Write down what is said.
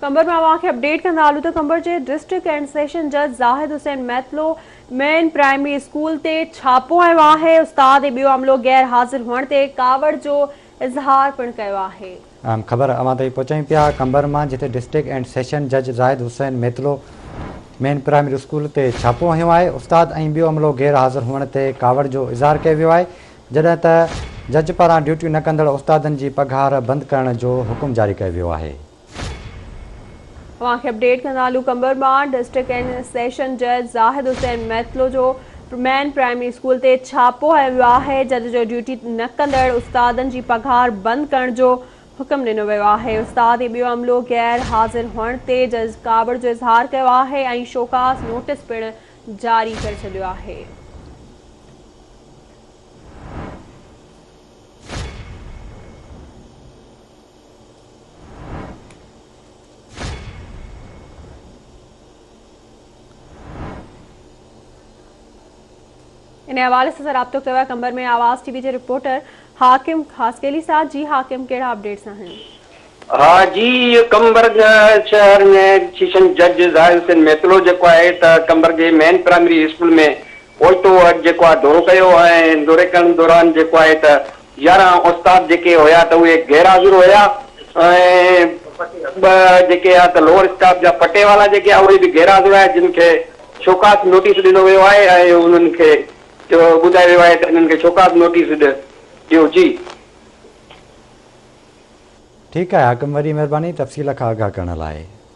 قمبر مان اوهان کي اپڊيٽ ڪندا هلون ته قمبر جي ڊسٽرڪٽ اينڊ سيشن جج Zahid Hussain Metlo main primary school تي ڇاپو هنيو آهي، استاد ۽ ٻيو عملو غير حاضر هئڻ تي ڪاوڙ جو اظهار پڻ ڪيو آهي. اهم خبر اوهان تائين پهچايون پيا قمبر مان جتي ڊسٽرڪٽ اينڊ سيشن جج Zahid Hussain Metlo main primary school تي ڇاپو هنيو آهي، استاد ۽ ٻيو عملو غير حاضر هئڻ تي ڪاوڙ جو اظهار ڪيو ويو آهي، جڏهن ته جج پاران ڊيوٽيون نه ڪندڙ استادن جي پگهار بند ڪرڻ جو حڪم جاري ڪيو ويو آهي. اوهان کي اپڊيٽ ڪندا هلون قمبر مان ڊسٽرڪٽ اينڊ سيشن جج زاهد حسين ميتلو جو مين پرائمري اسڪول تي ڇاپو هنيو ويو آهي، جج جو ڊيوٽي نه ڪندڙ استادن جي پگهار بند ڪرڻ جو حڪم ڏنو ويو آهي، استاد ۽ ٻيو عملو غير حاضر هئڻ تي جج ڪاوڙ جو اظهار ڪيو آهي ۽ شوڪاز نوٽيس پڻ جاري ڪري ڇڏيو آهي. ان حوالي سان رابطو ڪيو آهي قمبر ۾ آواز ٽي وي جي رپورٽر حاڪم خاصخيلي سان جي حاڪم ڪهڙا اپڊيٽس آهن. ها جي قمبر شهر ۾ سيشن جج زاهد حسين ميتلو جيڪو آهي ته قمبر جي مين پرائمري اسڪول ۾ اوچتو اڄ جيڪو آهي دورو ڪيو ۽ دوري ڪرڻ دوران جيڪو آهي ته 11 استاد جيڪي هيا ته اهي غير حاضر هيا ۽ ٻه جيڪي آ ته لوئر اسٽاف جا پٽيوالا جيڪي آ اهي به غير حاضر هيا جن کي شوڪاز نوٽيس ڏنو ويو آهي ۽ انهن کي ٻڌايو ويو آهي ته انهن کي شوڪاز نوٽيس ڏيو جي. ٺيڪ آهي حاڪم وڏي مهرباني تفصيل کان آگاهه ڪرڻ لاء.